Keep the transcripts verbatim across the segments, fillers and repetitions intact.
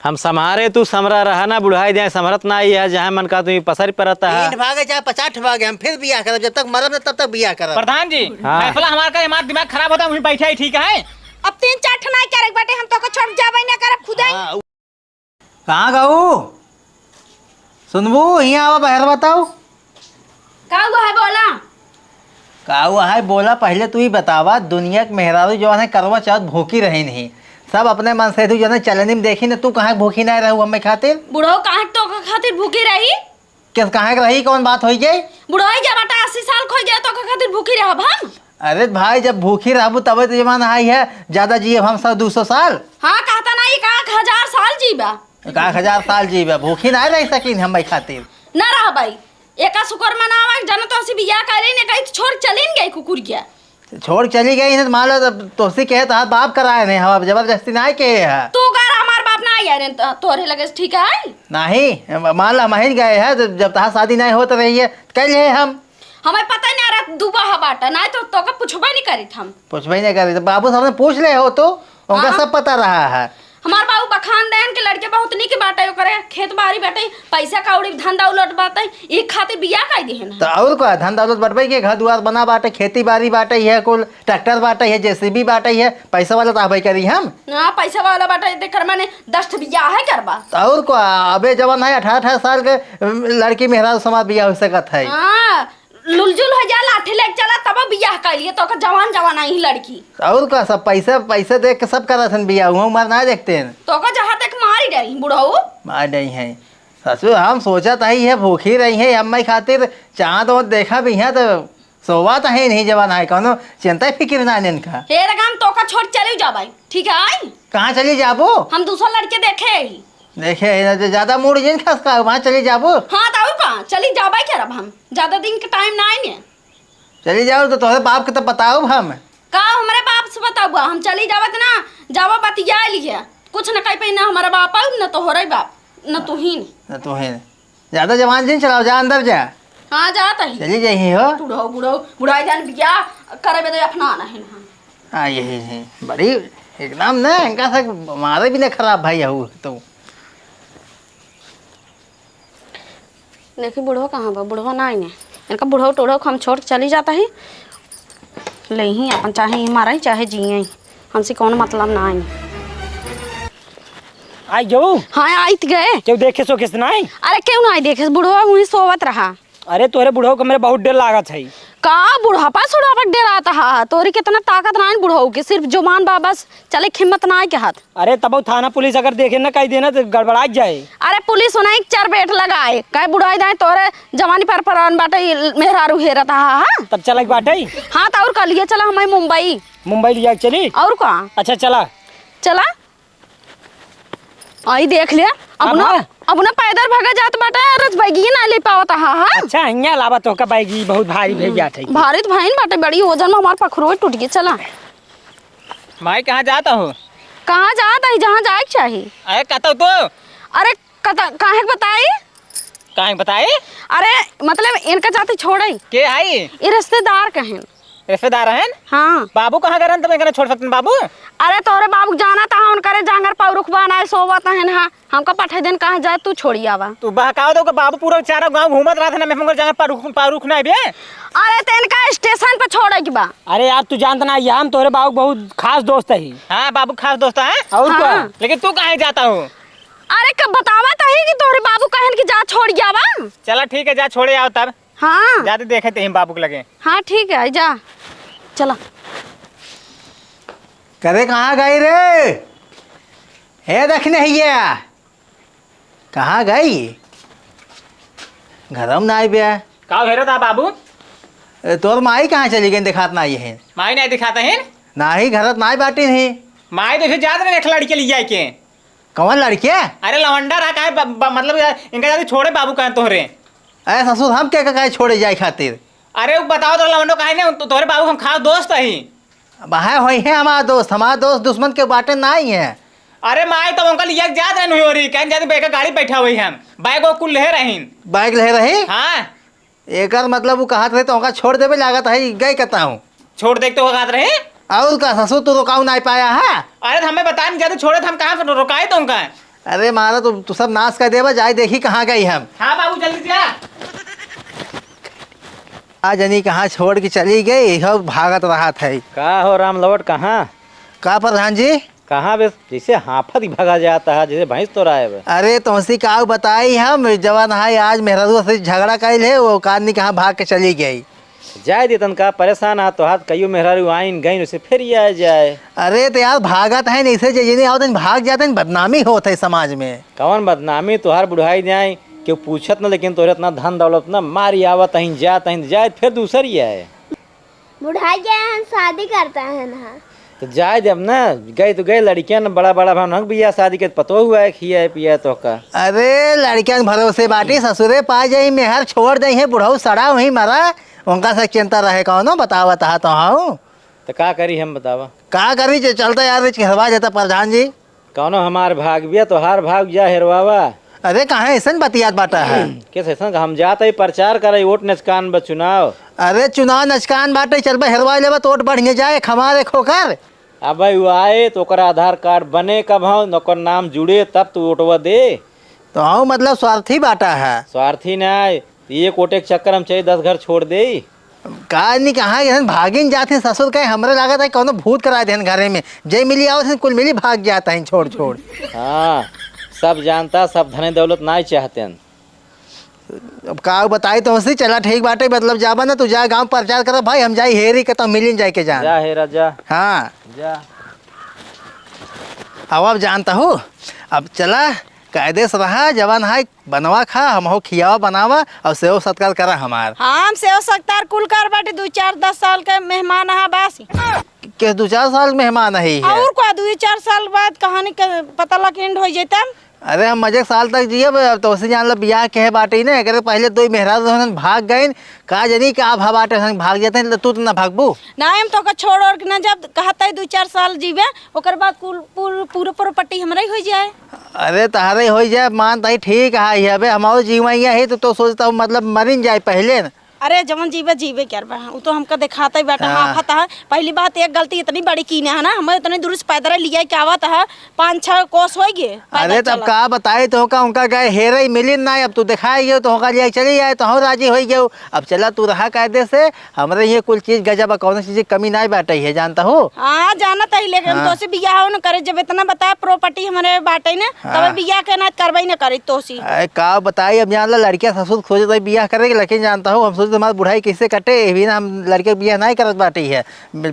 हम सम्हारे, तू समरा रहा ना, बुढ़ाई जाए, सम्हरत ना आई है, जहाँ मन का तू पसर परत है। तीन भागे चाहे पचास भागे, हम फिर बियाह करब, जब तक मरब ना तब तक बियाह करब। प्रधान जी, हाँ। फैसला हमार का, हमार दिमाग खराब होता, वहीं बैठे ही ठीक है। अब तीन चार ठो नाई करे के बाटे, हम तोके छोड़ जाबे ना करब खुदे। हाँ। कहाँ गऊ? सुनबू, हियाँ आवा, बहर बताऊ। का हुआ है, बोला? का हुआ है, बोला, पहिले तू ही बतावा, दुनिया के मेहरारू जौन है, करवा चौथ भूखी रही नहीं, सब अपने मन से तू जौन है चलनी में देखी न, तू कहाँ भूखी नहीं रहू हमें खातिर? बुढ़ऊ कहाँ तो खातिर भूखी रही? किस कहाँ के रही, कौन बात होई गई? बुढ़ऊ जब बाटा अस्सी साल खोई गया तो का खातिर भूखी रहब हम? अरे भाई, जब भूखी रहबू तबे तो जमाना आई है, ज्यादा जिए हम सौ दो सौ साल। हाँ, कहता ना, एक आध हजार साल जीबा। एक आध हजार साल जीबा, भूखी ना रह सकीन हम खातिर। ना रहबाई, एका शुक्र मनावा, जन तो हसी बियाह करे ने कही तो छोड़ चलिन गई कुकुर गया। छोड़ चली गई है, मान लो तब तोसी कहे तो बाप कराए नहीं, हम अब जबरदस्ती ना कहे है। तू कर हमार बाप ना आया रे, तोरे लगे से ठीक है? नहीं, मान लो हम ही गए हैं, जब, जब तहार शादी नहीं होत रही है, तो कह लिए हम। हमें पता ही ना रहा, दुबा हा बाटा, नहीं तो तोका पूछबे नहीं करित हम। पूछबे नहीं करित, बाबू सामने पूछ ले हो तो, उनका हाँ। सब पता रहा है। हमार बाबू बखान देहन के लड़के बहुत निक बाटे, ओकरे खेत बाड़ी बाटे, पैसा कौड़ी धंधा उलट बाटे, ई खातिर बियाह कर दिहन है। तो और का, धंधा उलट बटबे के, घर दुआर बना बाटे, खेती बाड़ी बाटे, ये कुल ट्रैक्टर बाटे, ये जेसीबी बाटे, ये पैसा वाला तो हबे करी हम। हाँ, पैसा वाला बाटे, तेकर माने दस ठो बियाह है करबा। तो और का, अबे जवन है अठारह अठारह साल के, अम, लड़की मेहरारू समाज बियाह हो सकत है। हाँ, लुलजुल हो जा, लाठी लेके चला, तब बियाह कर लिए, तो ओकर जवान जवान आई लड़की। और का, सब पैसा, पैसा देख के सब करत हन बियाह, उहाँ उमर ना देखते हैं। तो ओकर जहाँ तक मारी डरी बुढ़ऊ। मार डरी है। ससुर, हम सोचत हई है भूखी रही है, अम्मा खातिर चाँद वाँद देखा भी है तो सोवा तो है नहीं जवान है, कौनो चिंता फिक्र ना इनका। हे रगाम, तो का छोड़ चली जाबाई, ठीक है? कहाँ चली जाबो? हम दूसरा लड़के देखे ही। देखे, ये जो ज्यादा मूड जिन खसका, वहाँ चली जाबो। हाँ, तो और का, चली जाबे करब हम, ज्यादा दिन के टाइम ना आएंगे। चली जाओ तो तोहरे बाप के तो बताओ हम। का हमरे बाप से बताबा? हम चली जाबत ना, जाबा बतिया लिए, कुछ न कह पाई, ना हमारा बाप आऊ, न तोहरे बाप, न तुहीन। न तुहीन। ज्यादा जबान जिन चलाओ, जा अंदर जा। हाँ, जात ही। चली जाई हो। बुढ़ऊ, बुढ़ऊ, बुढ़ाई जान बियाह करे बदे अपना ना है ना। हाँ, यही है। बड़ी एकदम ना, इनका से मारे भी ना खराब भाई हऊ तो। देखी बुढ़वा कहाँ बा, बुढ़वा ना आइने। इनका बुढ़ऊ टुढ़ऊ हम छोड़ के चली जाता ही, ले ही अपन, चाहे ही मारा ही, चाहे जिए ही, हमसे कौन मतलब ना आई। आई जाऊ? हाँ, आइत गए। क्यों देखे सो किस ना आई? अरे क्यों ना आई देखे, बुढ़वा वहीं सोवत रहा। अरे तोहरे बुढ़ऊ के मेरे बहुत डर लागत है। का बुढ़ापा सुढ़ापा के डरात हा? तोरी कितना ताकत ना है बुढ़ऊ के, सिर्फ जुबान बा बस, चले के हिम्मत ना है के हाथ। अरे तब थाना पुलिस अगर देखे ना कही देना तो गड़बड़ाइ जाए। अरे पुलिस उन्हें एक चरबेट लगाए, कहे बुढ़ाई दाए तोरे जवानी पर परान बाटे, ई मेहरारू हेरत हा, हाँ? तब चला के बाटे? हाँ, तो और कर लिए चला हमें मुंबई। मुंबई लिया के चली? और का? अच्छा चला। चला। आई देख ले, अब ना, हाँ। अब ना पैदल भगा जात बाटे, रथ बैगिए ना ले पावत हा, हाँ? अच्छा, हियाँ लावा तो का बैगी बहुत भारी भई जात है। भारी तो भईन बाटे, बड़ी वजन में हमार पखरो टूट गई, चला। माई, कहाँ जात हो? कहाँ जात है, जहाँ जाए के चाही। अरे, कतौ तो। अरे, कत-, काहे के बताई? काहे के बताई? अरे, मतलब, इनका जाति छोड़े। के आई? ये रिश्तेदार कहें। रिश्तेदार हैं? हाँ। बाबू कहाँ गए हैं, तब इनका छोड़ सकते हैं बाबू? अरे, तोरे बाबू जाना था, उनकरे जांगर पौरुख बनाए सोवत हैं, हाँ। हमका पठे दिन कहाँ जाए, तू छोड़ी आवा। तू बहकाव दो के बाबू पूरा चारों गांव घूमत रहत है ना, मैं हमको जांगर पौरुख, पौरुख ना बे। अरे, तो इनका स्टेशन पे छोड़े के बा। अरे यार, तू जानत ना, ये हम तोरे बाबू के बहुत खास दोस्त है। हाँ, बाबू खास दोस्त है। और हाँ। का? लेकिन तू काहे जाता हो? अरे, कब बतावा तही कि तोरे बाबू कहन कि जा छोड़ गया बा। चला ठीक है, जा छोड़े आओ तब। हाँ। जाते देखे ते हम बाबू के लगे। हाँ, ठीक है, जा। चला। करे कहाँ गई रे? हे दखिनहिया, कहाँ गई? घरम ना आई बे। का भेरत आ बाबू? ए, तोर माई कहाँ चली गई? दिखात ना आई है। माई नहीं दिखाता है? नाही, घरत नाही बाटी नहीं। माई तो फिर जात रहे एक लड़के ले जाए के। कौन लड़के? अरे लवंडा रहा काहे ब-, ब-, मतलब यार, इनका जाके छोड़े बाबू कहें तोहरे। अरे ससुर, हम के, के कहे छोड़े जाए खातिर? अरे वो बताओ तो लवंडो काहे ने, तो तोहरे बाबू हम खास दोस्त ही। अब है होई है हमारा दोस्त, हमारा दोस्त दुश्मन के बाटे ना ही है। अरे माई, तब उनका लिया के जात रहे नहीं हो रही, कहें जाते बैठा गाड़ी बैठा हुई हम, बैग वो कुल ले रहीन। बैग ले रही? हाँ। एकर मतलब वो कहत रहे तो उनका छोड़ देबे लागत है, गए कहता हूँ। छोड़ देख तो कहत रहे। और का ससुर, तू रुकाऊ नहीं पाया है? अरे तो हमें बता नहीं जाते छोड़े तो हम कहाँ से रुकाए तो उनका? अरे मारा, तू, तू सब नाश कर देबा, जाए देखी कहाँ गई हम। हाँ बाबू, जल्दी जा। आ जनी कहाँ छोड़ के चली गई, इहो भागत रहत है। का हो राम लौट, कहाँ? का प्रधान जी? कहाँ बे, जैसे हाफत ही भगा जाता है, जैसे भैंस तो राय बे। अरे तोहसी का बताई हम, जवन है आज मेहरारू से झगड़ा कइल है, वो कादनी कहाँ भाग के चली गई। जाए दे तनका, परेशान आ तो हाथ कहियो मेहरारू आइन गइन, उसे फिर ही आ जाए। अरे तो यार भागत है, ऐसे जे जिन्हें आवत हैं, भाग जाते हैं, बदनामी होत है समाज में। कौन बदनामी? तोहार बुढ़ाई जाए, केहू पूछत न, लेकिन तोहरे इतना धन दौलत न, मारी आवत हैं, जात हैं, जाए फिर दूसर ही आए। बुढ़ाई गए हैं, शादी करता है ना। तो जाए दे अब ना, गए तो गए, लड़कियां न बड़ा बड़ा भाव न बियाह शादी के पतो हुआ है, खिया है, पिया है तो का। अरे लड़कियां के भरोसे बाटी, ससुरे पा जाई, मेहर छोड़ दे है, बुढ़ऊ सड़ा वहीं मरा, उनका से चिंता रहे कौनो, बतावा तहा तो हाउ। तो का करी हम, बतावा? का करी जे चलता यार, रिच घरवा जाता प्रधान जी। कौनो हमार भाग बिया, तोहार भाग जा हेरवावा। अरे काहे ऐसन बतियात बाटा है? किस ऐसन का? हम जात ही प्रचार करे, वोट नचकान बा चुनाव। अरे चुनाव नचकान बाटे, चलबे हेरवा लेबा तो वोट बढ़िया जाए, खमार एक होकर। अब भाई वो आए तो ओकर आधार कार्ड बने कब हो, न ओकर नाम जुड़े तब तो वोटवा दे। तो हाँ मतलब स्वार्थी बाटा है। स्वार्थी ना है, एक वोटे के चक्कर हम चाहे दस घर छोड़ दे। का नहीं कहाँ गए हैं, भागिन जात हैं ससुर के, हमरे लागत है कौनो भूत करा देहन घरे में। जे मिली आवत हैं, कुल मिली भाग जात हैं छोड़ छोड़। हाँ, सब जानता, सब धने दौलत ना ही चाहते हैं। अब का बताई तो हंसी, चला ठीक बाटे, मतलब जाबा ना, तू जा गांव प्रचार कर भाई, हम जाई हेरी के तो मिलिन जाए के जान। जा हेरा जा। हाँ। जा। अब, अब जानता हूँ, अब चला कायदे से रहा, जवान है बनवा खा, हम हो खियावा बनावा और सेवा सत्कार करा हमार। हाँ, हम सेवा सत्कार कुल कर बाटे, दो चार दस साल के मेहमान हा बासी। के दो चार साल मेहमान है, है? और का, दो चार साल बाद कहानी के पता लग एंड हो जाता। अरे हम मजे साल तक जियब, अब तो उसे जान लो बियाह के है बाटे ही ना, एकरे पहले दो मेहरारू रहन भाग गइन, का जनी का भा बाटे रहन भाग जाते हैं, तो तू तो ना भागबू। ना, हम तो का छोड़ और के ना, जब कहता है दो चार साल जीवे, ओकर बाद कुल, पूर-, पूरा प्रॉपर्टी हमरा ही हो जाए। अरे, तहरे हो जाए, मान ताई ठीक है, ये अबे हमारो जीवा ही है, तो, तो सोचता हूँ, मतलब, मरिन जाए पहले न। अरे, जवन जीवे, जीवे क्या बा, उ तो हमका देखाता ही बाटा, हाँ। हाँ, पता है, पहली बात, एक गलती इतनी बड़ी की ना है ना, हमें इतनी दूर से पैदल लिया के आवत है, पाँच छः कोस हो गए, पैदल अरे, तब चला। का बताई तो का, उनका गए हेरे ही मिलिन ना, अब तू दिखाए गयो, तो होगा लिया चली आए, तो हम राजी हो गए। अब चला, तू रहा कायदे से, हमरे ये कुल चीज गजब बा, कौनो चीज की कमी नाई बाटे है, जानता हो? हाँ, जानत है, लेकिन हाँ। तोसे बियाह न करे, जब इतना बता प्रॉपर्टी हमरे बाटे न, हाँ। तब बियाह के ना करबे न करे तोसी। अरे, का बताई, अब जान ला, लड़किया ससुर खोजत है बियाह करे के, लेकिन जानता हो, हम सोचते हमार बुढ़ाई कैसे कटे, ये भी ना हम लड़के बियाह नाई करत बाटे है,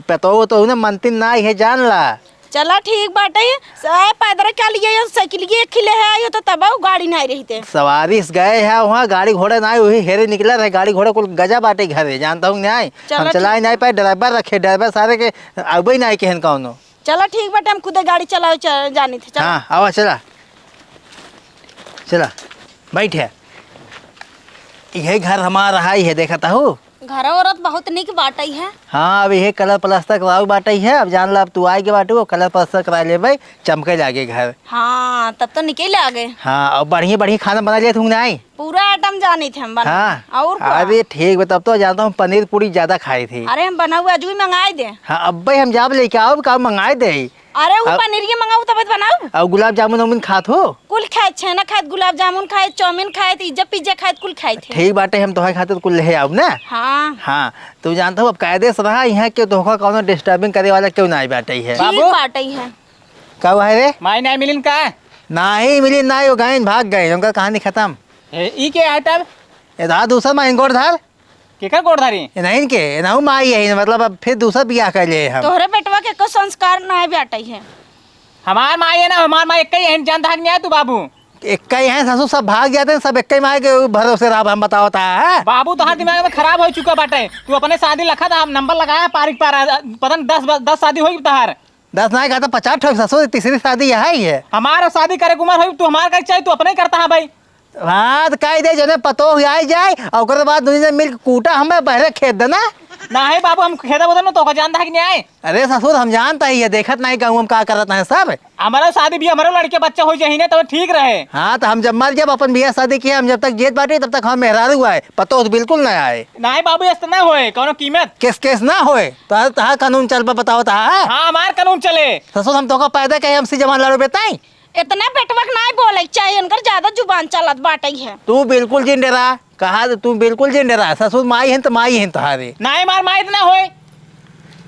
पतो तो ना मनती नाई है, जान ला। चला ठीक बाटे, स-, ए, पैदल का लिए, ये साइकिल ये खिले है, ये तो तब गाड़ी नहीं रहते। सवारी से गए है वहाँ, गाड़ी घोड़ा नहीं, वही हेरे निकला रहे, गाड़ी घोड़ा कुल गजा बाटे घरे, जानता हूँ नहीं। चला हम चलाए ठीक। नहीं पाए, ड्राइवर रखे, ड्राइवर सारे के अबे नहीं कहन कौनो। चला ठीक बाटे, हम खुदे गाड़ी चलावे च-, जानी थे, चला। हाँ, आवा, चला, चला, बैठ है, यही घर हमारा रहा ही है, देखता हूँ। घर औरत बहुत निक बाटई है। हाँ, अब इहे कलर प्लास्टर कराऊ बाटई है। अब जान ला, अब तू आए के बाटू, वो कलर प्लास्टर करा लेबे, चमके लागे घर। हाँ, तब तो निके लागे। हाँ, और बढ़िया बढ़िया खाना बना लेत हूँ ना आई। पूरा आइटम जानी थे हम बना। हाँ। और का? अरे ठीक बा, तब तो जानता हूँ पनीर पूरी ज्यादा खाई थी। अरे हम बनाऊ, आज भी मंगाई दे। हाँ, अब भाई हम जाब लेके आओ, का मंगाई दे। अरे, उ अब पनीरिये मंगाऊ, तब बनाऊ। अब गुलाब जामुन उमुन खात हो? कुल खाए, छेना खाए, गुलाब जामुन खाए, चाउमीन खाए, इज्जा पिज्जा खाए, कुल खाए थे। ठीक बाटे, हम तोहरे खातिर कुल ले आउब ना। हाँ। हाँ, तू जानत हो, अब कायदे से रहा, यहाँ के तोहका कौनो disturbing करे वाला केहू नाई बाटे है। ठीक बाबू। बाटे है। का हुआ है रे? माई नाई मिलिन का? नाई मिलिन, नाई, वो गइन, भाग गइन, उनका कहानी खत्म। ए, ई के है तब? ए, दा, दूसर माई गोड़ धर। केकर गोड़ धरी? ए, नहीं के, ए, नाऊ माई है, मतलब, अब फिर दूसर बियाह कर लिए हम। तोहरे बेटवा के एको संस्कार ना है, बेटा है। हमार माई है ना, हमार माई एक ही है, जान धाक नहीं आया तू बाबू। एक ही है ससुर, सब भाग जाते हैं, सब एक ही माई के भरोसे रहा, हम बताओ ता, हाँ? बाबू, तोहार दिमाग में खराब हो चुका बाटे। तू अपने शादी लखा था, हम नंबर लगाया पारिक पार, पता नहीं दस, दस शादी होई तोहार। दस ना कहता, पचास ठो ससुर, तीसरी शादी यही है। हमारा शादी करे के उम्र होई, तू हमार करे चाहे, तू अपने ही करता है भाई। हाँ, तो कह दे, जने पतोह आई जाए, और ओकरे बाद दुनिया मिल के कूटा हमें बहरे खेद देना। ना है बाबू, हम खेदा बोदा ना, तो का जानता है कि नहीं आए? अरे ससुर, हम जानता ही है, देखत नहीं गाँव में का करत है सब। हमारा शादी भी, हमारे लड़के बच्चा हो जाही ना, तो ठीक रहे। हाँ, तो हम जब मर जब अपन बियाह शादी किया, हम जब तक जीत बाटी, तब तक हम मेहरारू आए, पतोह तो बिल्कुल ना आए। नहीं बाबू, ऐसा ना होए, कौनो कीमत। केस, केस ना होए, तो तहा कानून चल पे बताओ तहा। हाँ, हमार कानून चले। ससुर, हम तो का पैदा कहे, हमसे जवान लड़ो बेताई। इतना बेटवा के नाई बोले के चाही, इनकर ज्यादा जुबान चलत बाटे है। तू बिल्कुल जिन डेरा, कहा तू बिल्कुल जिन डेरा, ससुर माई हैं तो माई हैं तोहारे। नाई मार माई इतना होए।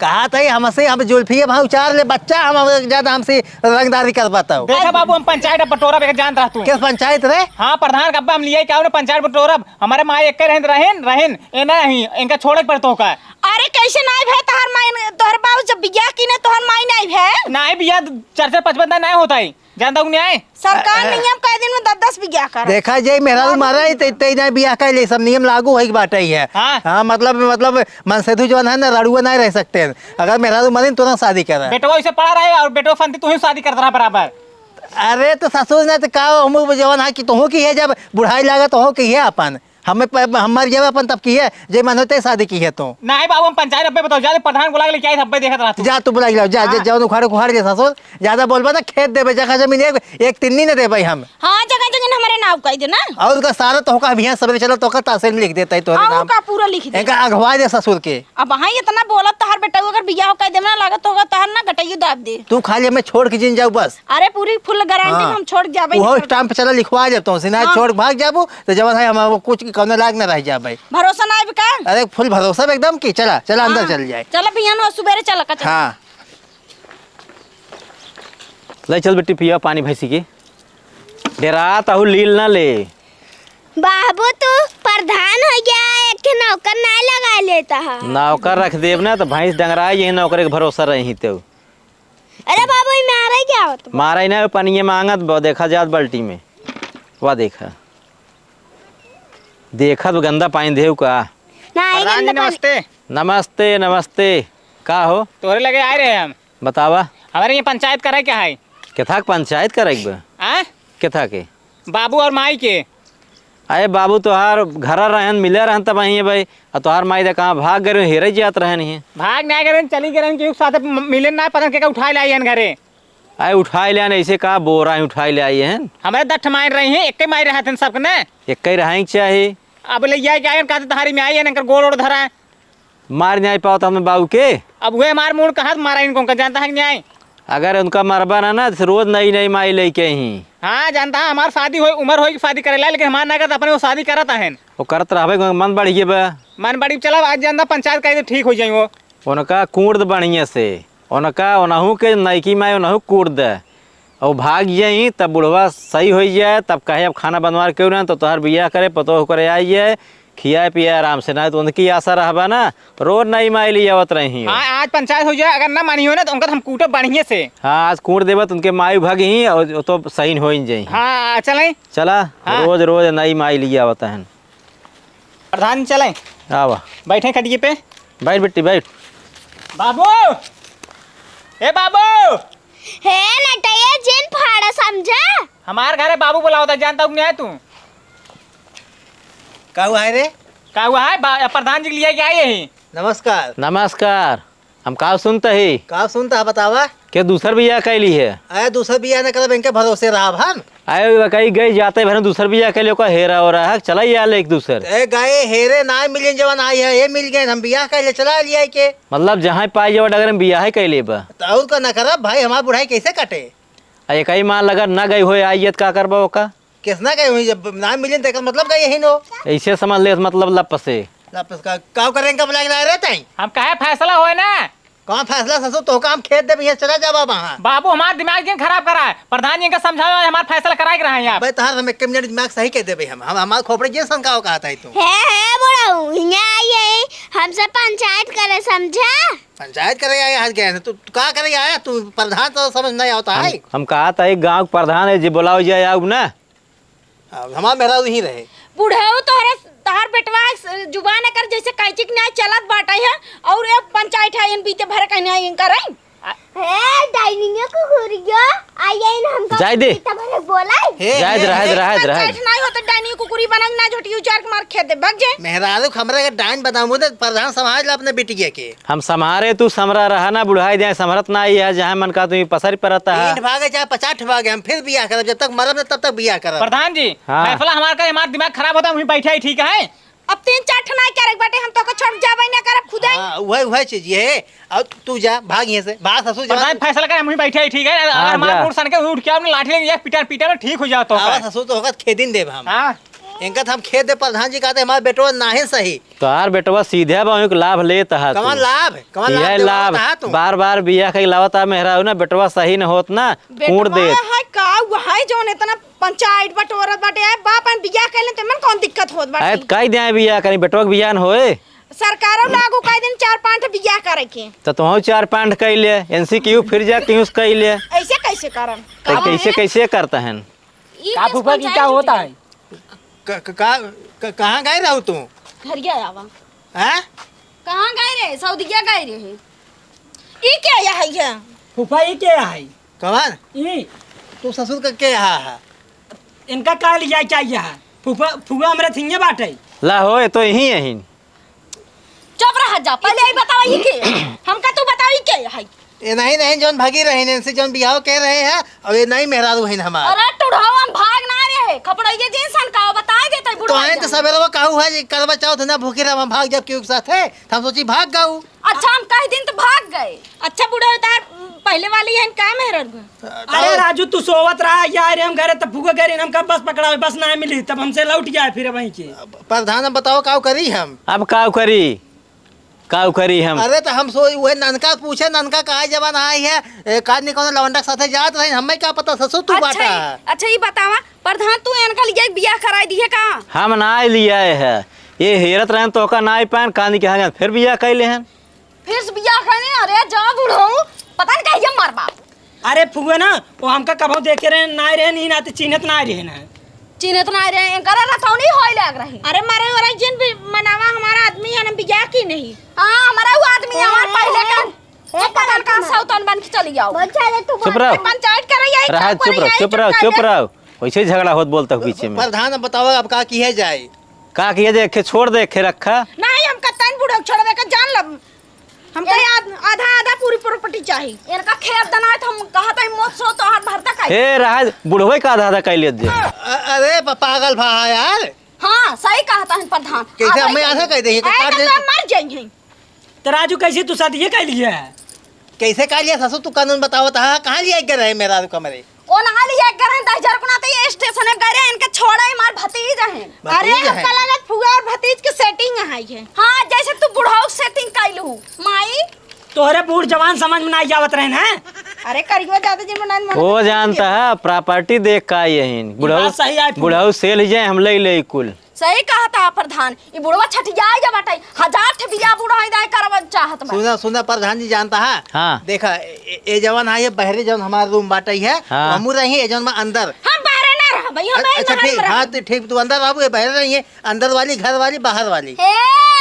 कहा था हमसे, हम जुल्फी भाव उचार ले बच्चा, हम, हम ज्यादा हमसे रंगदारी कर बताओ। देखा बाबू, हम पंचायत अब बटोरब, एक जानत रह तू। किस पंचायत रे? हाँ, प्रधान का अब्बा हम लिए क्या उन्हें पंचायत बटोरब, हमारे माई एक रहन, रहन, रहन, ए नहीं, इनका छोड़े के पड़तो का। अरे कैसे नाई भे तोहर माई, तोहर बाबू जब बियाह की ने तोहर माई नाई भे? नाई बियाह चार चार पाँच पाँच नाई होता है, जानता हूँ न्याय। सरकार अ, अ, नियम कह दिन में दस दस बियाह कर। देखा जाए मेहरारू मरा है, ते, ते ना बियाह कर ले, सब नियम लागू होई के बाटे ही है। हाँ। हाँ, मतलब, मतलब मनसेधु जवन है ना, रड़ुआ नहीं रह सकते हैं। अगर मेहरारू मरे तो ना शादी करे। बेटवा इसे पड़ा रहे और बेटवा फंती तू ही शादी करत रहा बराबर। अरे तो ससुर ने तो का, हम जवन है कि तोहू की है, जब बुढ़ाई लागा तोहू की है अपन। हमें प-, हम मर जावे अपन तब की है, जे मन होते शादी की है तो। नहीं बाबू, हम पंचायत अब्बे बताओ, जा प्रधान बुला के लेके आई, अब्बे देखत रहा तू। जा तू बुला के लाओ, जा, जा, हाँ। जा, उखाड़, उखाड़ दे ससुर, ज्यादा बोलबा ना, खेत देबे, जगह जमीन एक, एक तिन्नी न देबे हम। हाँ, जगह जमीन हमारे नाव कह दे ना। और का सारा तो का अभियान सबरे चला, तो का तहसील में लिख देता है तोहरे और नाम। का पूरा लिख दे। इनका अगवा दे ससुर के। अब हाँ, इतना बोलत तोहर बेटा अगर बियाह कह देना लागत होगा, तोहर ना गटैयो दाब दे। तू खाली हमें छोड़ के जिन जाऊ बस। अरे, पूरी full guarantee हाँ। में हम छोड़ के जाबे, वो नहीं छोड़ stamp पे चला लिखवा जाब तो, से ना हाँ। छोड़ के भाग जाबू, तो जब है हम कुछ कौनो लाग ना रह जाबे। भरोसा ना आइब का? अरे, full भरोसा बा एकदम की, चला, चला अंदर हाँ। चल जाए। चला, बिहान हो, सुबेरे चला का, चला। हाँ। ले चल बेटी, पिया पानी भैंसी की। डेरात अहू लील ना ले। बाबू, तू प्रधान हो गया, एक ठे नौकर ना लगा लेता है। नौकर रख देब ना, तो भैंस डंगराई, यही नौकर के भरोसा रही तो। अरे बाबू, ई मारे क्या होत बा? मारे ना, पनिये मांगत बा, देखा जात बाल्टी में। वाह, देखा। देखत बा, गंदा पानी देव का? नहीं, प्रधान जी, गंदा पानी। नमस्ते। नमस्ते, नमस्ते। का हो? तोहरे लगे आए रहे हम। बतावा। हमारे ये पंचायत करे क्या है? केथा के पंचायत करे के बा? आय? केथा के? बाबू और माई के। अरे बाबू, तोहार घर रहन, मिले रहन तब अहिए भाई। आ तोहार माई दे कहाँ भाग गए, हेरे जात रहन ही। भाग ना गए, चली गए, केहू साथे म-, मिले ना, पता न के का उठाए लाई हन घरे। आए उठाए ले आन, ऐसे का बोरा ही उठाए ले आई हैं। हमारे दस ठे माई रही हैं, एक ही माई रहत हैं सबके ने। एक ही रहे के चाही। अब ले जाए के आए, कहते तहारी में आई है, इनकर गोड़ ओड़ धरा है। मार नहीं पावत हमें बाबू के। अब हुए मार मूड़ कहाँ मारा इनको, उनका जानता है कि नहीं? अगर उनका मरबा ना, ना, तो रोज नई नई माई लेके ही। हाँ, जानता है, हमार शादी होई, उम्र होई कि शादी करे ला, लेकिन हमार ना करत, अपने वो शादी करत आहन। वो करत रहबे, मन बढ़िए बा। मन बढ़ी, चला, आज जानता पंचायत कही तो ठीक हो जाई वो। उनका कूट द बढ़िया से, उनका, उनहू के नईकी माई उनहू कूट द। और भाग जाई, तब बुढ़वा सही हो जाए, तब कहे, "अब खाना बनवा के क्यों ना, तो तोहार बियाह करे, पतोह करे आई जाए, खियाए पियाए आराम से, ना तो उनकी आशा रहबा ना, रोज नई माई ले आवत रही हो।" हाँ, आज पंचायत हो जाए, अगर ना मानी हो ना, तो उनका तो हम कूटब बढ़िया से। हाँ, आज कूट देबा, तो उनके माई भाग ही, और वो तो सही हो ही जाई। हाँ, चलें। चला, हाँ। रोज रोज नई माई ले आवत हन। प्रधान जी, चलें? आवा। बैठे खटिए पे। बैठ बेटी, बैठ। बाबू! ए बाबू! हे नटैया, जिन फाड़ा समझा। हमार घरे बाबू बुलावत है, जानता हूँ कि नहीं तू? का हुआ है रे? का हुआ है? बा-, प्रधान जी के लिए क्या आई यही? नमस्कार। नमस्कार। हम का सुनत ही? का सुनत ह बतावा? के दूसर बियाह कैली है? अरे दूसर बियाह न करब, इनके भरोसे रहब हम। अरे वो कही गई जाते भर दूसर बियाह कैली, ओका हेरा हो रहा है, चला ही आले एक दूसर। ए गए हेरे ना मिलिन, जवन आई है, ये मिल गए, हम बियाह कैले चला लिया के। मतलब जहाँ पाई जब डगर में बियाह कैले बा। तो और का ना करब भाई, हमार बुढ़ाई कैसे कटे? आ एक ही मान लगा ना गई होए आई है, तो का करबा ओका? किसना गए हुई, जब ना मिलिन, तो एकर मतलब गए ही नो। ऐसे समझ ले, मतलब लप से। लप से का, का करें, कब लाग रहा रहता है? हम कहे फैसला होए ना। कौन फैसला ससुर, तो काम खेत दे भैया, चला जावा वहाँ। बाबू, हमार दिमाग जिन खराब करा है। प्रधान जी इनका समझाओ, हमार फैसला कराए के रहा है आप। भाई, तहार हम एक मिनट दिमाग सही कर देबे हम। हम, हमार खोपड़े जिन सन का कहत है तू। हे, हे, बुढ़ऊ, हियाँ आई है, हमसे पंचायत करे, समझा? पंचायत करे आया, आज गए हैं। तू, तू का करे आया? तू प्रधान तो समझ नहीं आता हम, है। हम कहा था, एक गाँव के प्रधान है, जी बुलाओ जाए, आओ ना। अब हमार मेहरारू ही रहे। बुढ़ऊ तोहरे, तोहर बेटवा स-, जुबान एकर जैसे कैंची के न्याय चलत बाटे है, और एक पंचायत है, इन बीते भर के न्याय इन करे। हे, डाइनिया कुकुरिया, आई, आई ना हमका जाए दे। बीते भर के बोलाई। हे, जाए दे, हे, रहे दे, हे। रहे दे, रहे दे। पंचायत नहीं होता, डाइनिया कुकुरी बनल ना, झोटी उचार के मार खेत दे, भाग जे। मेहरारू, हमरा के डाइन बताऊँ, मुझे प्रधान समाज ला अपने बिटिया के। हम सम्हारे, तू सम्हरा रहा ना, बुढ़ाई दे, सम्हरत ना आई है, जहाँ मन का तू पसर परत है। तीन भागे चाहे पचास भागे, हम फिर बियाह करब, जब तक मरब ना तब तक बियाह करब। प्रधान जी, हाँ। फैसला हमार करे, हमार दिमाग खराब होता, वहीं बैठे ही ठीक है। अब तीन चार ठे नाई करे के बाटे, हम तोके छोड़ जाबे ना करब खुदे। हाँ, उहे, उहे चीज ये है। अब तू जा, भाग यहाँ से, भाग ससुर, जा। प्रधान, फैसला करे, हम ही बैठे ही ठीक है। हाँ, अगर मार जा। मूड़ सन के उठ के आपने लाठी लेके जा, पिटा, पिटा में ठीक हो जाओ तो आवा का। ससुर, तो होगा खेदिन देब हम। हाँ। इनका तो हम खेद दे, प्रधान जी कहते हमारे बेटवा नाहे सही। तोहार बेटवा सीधे बा, ओहिक लाभ लेत हा तू। कवन लाभ? कवन लाभ यह देवावत लाभ, हा तू? बार बार बियाह कइ लावत हा मेहरारू ना, बेटवा सही न होत ना, बेटवा कूट देत। है का, वही जौन इतना पंचायत बटोरत बाटे, आए बाप अन बियाह कइले, तो मन कौन दिक्कत होत बाटे? आए त कई दे बियाह करी, बेटवा के बियाह न होए। सरकारों लागू कई दिन चार पांच बियाह करे के। तो तुहू चार पांच कइ ले, एनसी क्यों फिर जा, क्यों कइ ले। ऐसे कैसे करन? तो कैसे, कैसे करता है? ई का केस फूफा की पंचायत का होता में है? क-, क-, का, क-, कहाँ गए रहू तू? घरिया आवा। हैं? कहाँ गए रहे? सऊदिया गए रहे। ई के यहाँ है? फूफा, ई के यहाँ है? कवन? ई। तू ससुर का के यहाँ है? इनका का लिया चाहिए है? फूफा, फूफा हमरे थिंगे बाटे। ला हो, ये तो यही है। चुप रह जा, पहले ई बतावा ई के? हमका तू बतावा ई के है? ये नहीं, नहीं, जौन भागी रहे, इनसे जौन बियाह के रहे हैं, और ये नहीं मेहरारू हैं हमार। अरे टुढ़ाऊ, हम भाग ना रहे, खपड़ैया जी सन का बताए देते तो बुढ़वा आए तो जान। सवेरे वो कहू है, करवा चौथ ना भूखी रह, हम भाग जाब क्यों के साथ है, हम सोची भाग गऊ। अच्छा, हम कह दिन तो भाग गए। अच्छा बुढ़ा, तार पहले वाली है का मेहरारू? अरे राजू, तू सोवत रहा यार, हम घरे तब फूफा गए, हमका बस पकड़ावे, बस ना मिली, तब हमसे लौट गया फिर वहीं के। प्रधान, अब बताओ काऊ करी हम? अब काऊ करी? काऊ करी हम? अरे तो हम सो, उहे ननका पूछे, ननका कहा जवान आई है, ए, का नहीं कौनो लवंडा के साथे जात रही, हमें क्या पता ससुर तू अच्छा बाटा ही, है। अच्छा ही बतावा, प्रधान तू इनका लिए बियाह कराई दिए का? हम ना लिया है, ये हेरत रहन तो का ना पान, कानी के हाथ फिर बियाह कैले हैं। फिर से बियाह करे, अरे जा बुढ़ऊ, पता नहीं कहिया मरबा। अरे फुआ ना, वो हमका कभो देखे रहे, ना रहे, नहीं ना तो चिन्हत ना रहे ना। चिन्हत ना रहे, एकर रतौनी होई लाग रही। अरे मारे ओरा जिन भी मनावा, हमारा आदमी है ना, बियाह की नहीं। हाँ, हमारा वो आदमी है, हमार पहले का। ए, वो पता का सौतन बन के चली जाओ। बोल चले तू चुप रहो। पंचायत करे यही रहा, चुप रहो, चुप रहो, चुप रहो। वैसे ही झगड़ा होत बोलता हूँ बीच में। प्रधान, अब बताओ, अब का किया जाए? का किया जाए? एक छोड़ दे, एक रखा। नहीं, हम कतन बुढ़ऊ छोड़बे के जान लब। हम तो ए- आध-, आधा, आधा पूरी प्रॉपर्टी चाही। इनका खेत दना है तो हम कहत है मौत सो तो हाथ भरता का। ए, रहा, बुढ़वे का आधा, आधा कइ लेत जे। अ-, अरे, प-, पागल भा यार। हाँ, सही कहत है प्रधान। कैसे आप हमें ऐसे आधा कह दे, ये तो ऐसे काट दे। तो मर जाएंगे। तो राजू, कैसे तू शादी ये कह लिया है? कैसे कह लिया ससुर, तू कानून बतावत हा, कहाँ लिया एक रहे मेरा कमरे? ओ ना लिया एक रहे, दस हजार को ना तो ये स्टेशन है, गरे इनके छोड़े, हमार भतीज है। अरे, भतीज है। हमका लगत फुआ और भतीज के सेटिंग है ये। हाँ, जैसे तू बुढ़ऊ सेटिंग कैलू, माई। तोहरे बूढ़ जवान समझ में ना आवत रहे ना। अरे, करियो ज्यादा जिन में ना वो जानता है, प्रॉपर्टी देख का यही। ये बुढ़ऊ, बात सही है, फुआ। बुढ़ऊ सेल ही जाए, हम ले ले कुल। सही कहत हा प्रधान, ई बुढ़वा छठियाई जा बाटे, हजार ठे बियाह बुढ़ाई दाई करवन चाहत बा। सुना, सुना प्रधान जी, जानता हा? हाँ। देखा, ए, ए, ए जवन हा, ये बहरे जवन हमार रूम बाटे है, हाँ। हमू रही, ए जवन में अंदर। हम बहरे ना रहबे, हम अ-, ए अच्छा, महल ठीक, में हाँ, रहबे। तो ठीक, तू अंदर रहबू, ये बहरे रही है, अंदर वाली, घर वाली, बाहर वाली। हे,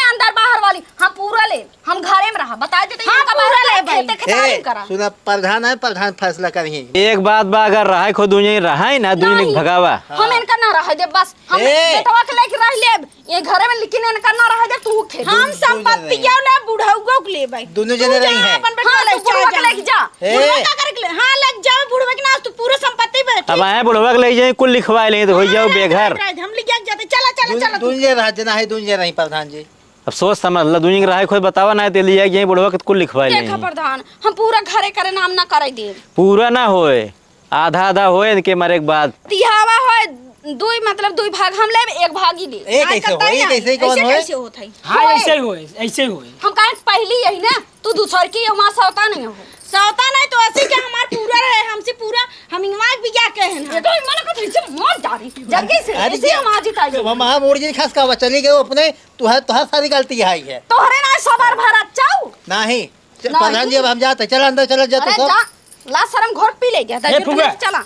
अंदर बाहर वाली, हम पूरा ले, हम घरे में रहा, बता देते, हाँ, इनका पूरा बाहर ले भाई। खेते खेसारी ए, करा। सुना, प्रधान है, प्रधान फैसला करिए। एक बात बा, अगर रहे खुद उन्हें रहे ना, दुनिया नहीं। भगावा। हम हाँ। इनका ना रहे दे, बस। हम ए! बेटवा के लेके रह लेब ये घरे में, लेकिन इनका ना रह दे तू खेत। हम दुनू संपत्ति जने। या ना बुढ़ाऊ के लेबै। दुनू जने तू रही जा हैं। अपन बेटवा हाँ, ले तू बुढ़वा के जा। लेके जा। ए! बुढ़वा का करे के ले? हाँ, लेके जावे बुढ़वा के ना, तू पूरा संपत्ति बैठ। अब आए बुढ़वा के ले जाए, कुल लिखवा ले तो हो जाओ हाँ, बेघर। हम ले जाके जाते। चला, चला, दुन-, चला तू। दुन जे रह, जना है, दुन जे रही प्रधान जी। अब सोच समझ ला, दुन जे रहे खुद बतावा ना, ते ले जाए बुढ़वा के कुल लिखवा ले। देखा प्रधान, हम पूरा घरे करे नाम ना करे देब। पूरा ना होए। आधा आधा होए इनके मरे के बाद। दिहावा होए, दुई, मतलब, दुई भाग हम लेब, एक भाग ही लेब। ए, आज कैसे कतई होई? ना। कैसे, कौन ऐसे होए? कैसे होत है? हाँ, होए। ऐसे ही होए, ऐसे ही होए। हम कहें पहली यही ना, तू दूसर की हमार सौता नहीं हो। सौता नहीं तो ऐसे क्या हमार पूरा रहे, हमसे पूरा, हम इनवाज भी क्या कहे हैं? ये तो मन को तो इसे मौत जा रही, जल्दी से, अरे ऐसे ये हम आज ही ताई। हम, हम ओरिजिन खास का चली गए अपने, तू है, तोहर सारी गलती है, है। तोहरे ना सबर भरत चाऊ। नहीं। च-, नहीं। प्रधान जी, अब हम जाते, चल अंदर, चल, जा तू अरे सब। जा, ला शर्म घोर पी ले गया, ए, दर्जी फुआ। पुलिस चला।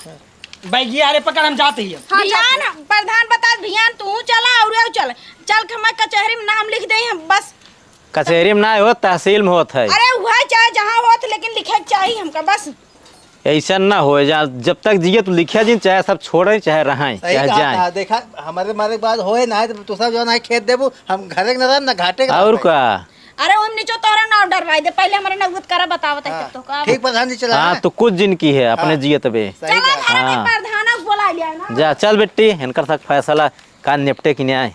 बैगी, अरे पकड़, हम जाते ही अब। हाँ, जा भियान, तू। प्रधान बता, भियान तू चला और ये चल। चल के मैं कचहरी में नाम लिख दे हम बस। कचहरी में ना होत, तहसील में होत है। अरे वह चाहे जहाँ होत, लेकिन लिखे के चाहिए हमका बस। ऐसा ना हो जा, जब तक जिए तू लिखे जिन, चाहे सब छोड़े, चाहे रहें, सही चाहे कहा जाएं। था, देखा, हमारे, हमारे बाद होए ना, तो तू सब जो ना खेत देबू, हम घरे के ना रहब, ना घाटे के और रहब। का? अरे ओम नीचो तोहरा नाव डरवाई दे, पहले हमारे नौबत करा बतावत है हाँ, तब तो का। ठीक प्रधान जी चला हाँ, है। तो कुछ जिनकी है अपने हाँ, जियत बे। सही चला बात। घर में हाँ। प्रधान को बुला लिया ना। जा चल बेटी, इनकर तक फैसला का निपटे कि न्याय।